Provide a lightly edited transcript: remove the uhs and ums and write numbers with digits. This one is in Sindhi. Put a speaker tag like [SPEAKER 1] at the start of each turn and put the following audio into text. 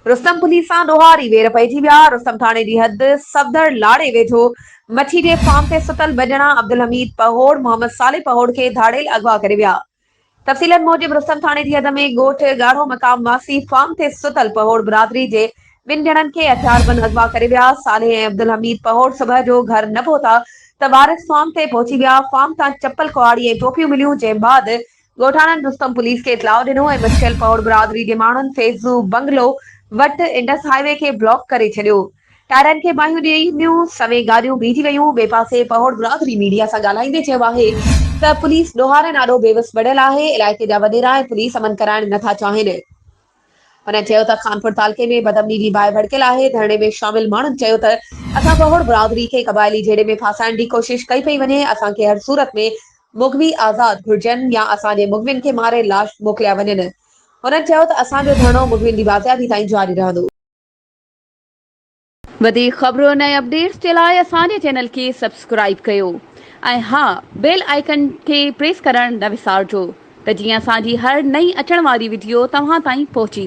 [SPEAKER 1] رستم پوليس سان ڏوهاري وير پئجي ويا، رستم ٿاڻي جي حد صفدر لاڙي ويجهو مڇي جي فارم تي ستل ٻه ڄڻا عبدالحميد پهوڙ، محمد صالح پهوڙ کي ڌاڙيل اغوا ڪري ويا. تفصيلن موجب رستم ٿاڻي جي حد ۾ ڳوٺ ڳاڙهو مقام واسي فارم تي ستل پهوڙ برادري جي ٻن ڄڻن کي هٿياربند اغوا ڪري ويا، صالح ۽ عبدالحميد پهوڙ صبح جو گهر نه پهتا ته وارث فارم تي پهچي ويا، فارم تان چپل ڪهاڙي ۽ ٽوپيون مليون، جنهن بعد ڳوٺاڻن رستم پوليس کي اطلاع ڏنو ۽ مڇيل پهوڙ برادري جي ماڻهن فيضو بنگلو وٽ انڊس هاء وي کي بلاڪ ڪري ڇڏيو. ٽائرن کي باهيون ڏنيون، سوين گاڏيون بيهجي ويون. ٻئي پاسي پهوڙ برادري ميڊيا سان ڳالهائيندي چيو آهي ته پوليس ڏوهارين آڏو بيوس بڻيل آهي، علائقي جا وڏيرا ۽ پوليس امن ڪرائڻ نٿا چاهين. هن چيو ته خانپور تعلقي ۾ بدامني جي باهه ڀڙڪيل آهي، ڌرڻي ۾ شامل ماڻهن چيو ته اسان پهوڙ برادري کي قبائلي جهيڙي ۾ ڦاسائڻ جي ڪوشش ڪئي پئي وڃي، اسان کي هر صورت ۾ مغوي آزاد گهرجن يا اسان جي مغوين کي ماري لاش موڪليا وڃن. هنن چيو ته اسان جو ڌرڻو مغوين جي بازيابي تائين جاري رهندو. وڌيڪ خبرن ۽ اپڊيٽس جي لاء اسان جي چينل کي سبسڪرائيب ڪيو ۽ ها بيل آئيڪن کي پريس ڪرڻ نه وسارجو ته جيئن اسان جي هر نئين اچڻ واري وڊيو توهان تائين پهچي.